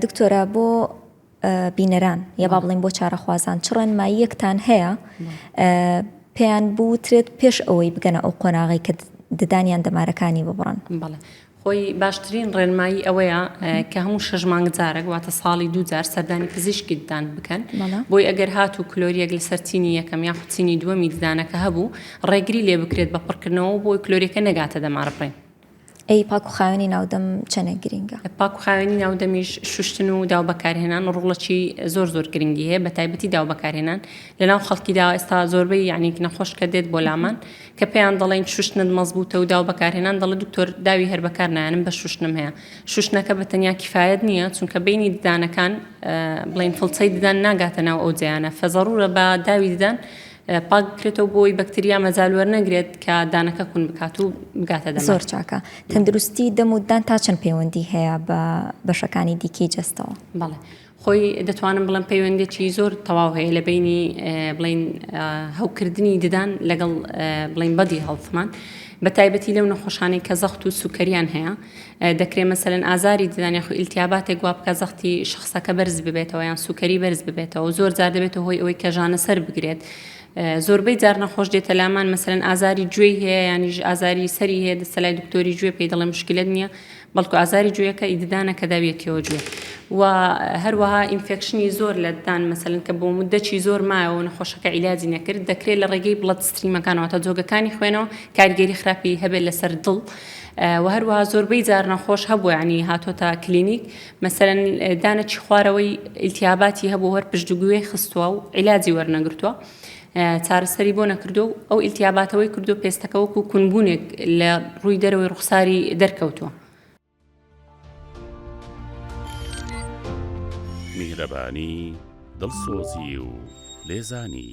دکتۆرە بۆ بینەران یا با بڵێین بۆ چارەخوازان چ ڕێنماییەکتان هەیە پێیان بوترێت پێش ئەوەی بگەنە ئەو قۆناغی کە ددانیان دەمارەکانی ببڕن؟ بەڵێ خۆی باشترین ڕێنمایی ئەوەیە کە هەموو شەش مانگ جارێک واتە ساڵی دوو جار سەردانی پزیشکی ددان بکەن بۆی ئەگەر هاتوو کلۆریەک لەسەر چینی یەکەم یاخود چینی دووەمی ددانەکە هەبوو ڕێگری لێ بکرێت بە پڕکردنەوە بۆی کلۆریەکە نەگاتە دەمارەبڕین. ئەی پاک و خاوێنی ناودەم چەنێک گرینگە؟ پاک و خاوێنی ناودەمیش شوشتن و داو بەکارهێنان ڕوڵەکی زۆر زۆر گرنگی هەیە بە تایبەتی داو بەکارهێنان لەناو خەڵکیدا ئێستا زۆربەی یعنی نەخۆش کە دێت بۆ لامان کە پێیان دەڵێن شوشتنت مەزبوتە و داو بەکارهێنان دەڵێ دکتۆر داوی هەر بەکار نایەنم بە شوشتنم هەیە شوشتنەکە بە تەنیا کیفایەت نییە چونکە بینی ددانەکان بڵێن فڵچەی ددان ناگاتە ناو ئەو جێیانە فەزەڕورە بە داوی ددان پاک بکرێتەوە بۆی بەکتریا مەجال وەرنەگرێت کە دانەکە کون بکات و بگاتە دەمار. زۆر چاکە. تەندروستی دەم و ددان تا چەند پەیوەندی هەیە بە بەشەکانی دیکەی جەستەوە؟ بەڵێ. خۆی دەتوانم بڵێم پەیوەندێکی زۆر تەواو هەیە لە بینی بڵین هەوکردنی ددان لەگەڵ بڵین بەدی هەڵتمان بە تایبەتی لەو نەخۆشانەی کە زەخت و سوکەریان هەیە دەکرێ مەسەلەن ئازاری ددان یاخو ئیلتیاباتێک وا بکات زەختی شخصەکە بەرز ببێتەوە یان سوکەری بەرز ببێتەوە زۆر جار دەبێتە هۆی ئەوەی کە ژانە سەر بگرێت زۆربەی جار نەخۆش دێتە لامان مەسەلەن ئازاری گوێی هەیە یانیش ئازاری سەری هەیە دەستە لای دکتۆری گوێ پێی دەڵێ مشکلت نییە بەڵکو ئازاری گوێیەکە ئی ددانە کە داویەتیەوە گوێ و هەروەها infection ی زۆر لە ددان مەسەلەن کە بۆ مدەکی زۆر مایەوە نەخۆشەکە عیلاجی نەکرد دەکرێت لە ڕێگەی blood stream ەکانەوە تا جۆگەکانی خوێنەوە کاریگەری خراپی هەبێت لەسەر دڵ وە هەروەها زۆربەی جار نەخۆش هەبوو یانی هاتۆتە کلینیک مەسەلەن دانەکی خوارەوەی ئیلتیاباتی هەبوو هەر پشتگوێ خستووە و عیلاجی وەرنەگرتووە چارەسەری بۆ نەکردو و ئەو ئیلتیاباتەوەی کردو پێستەکە وەکو کونبوونێک لە ڕووی دەرەوەی ڕوخساری دەرکەوتووە. میهرەبانی، دڵسۆزی و لێزانی.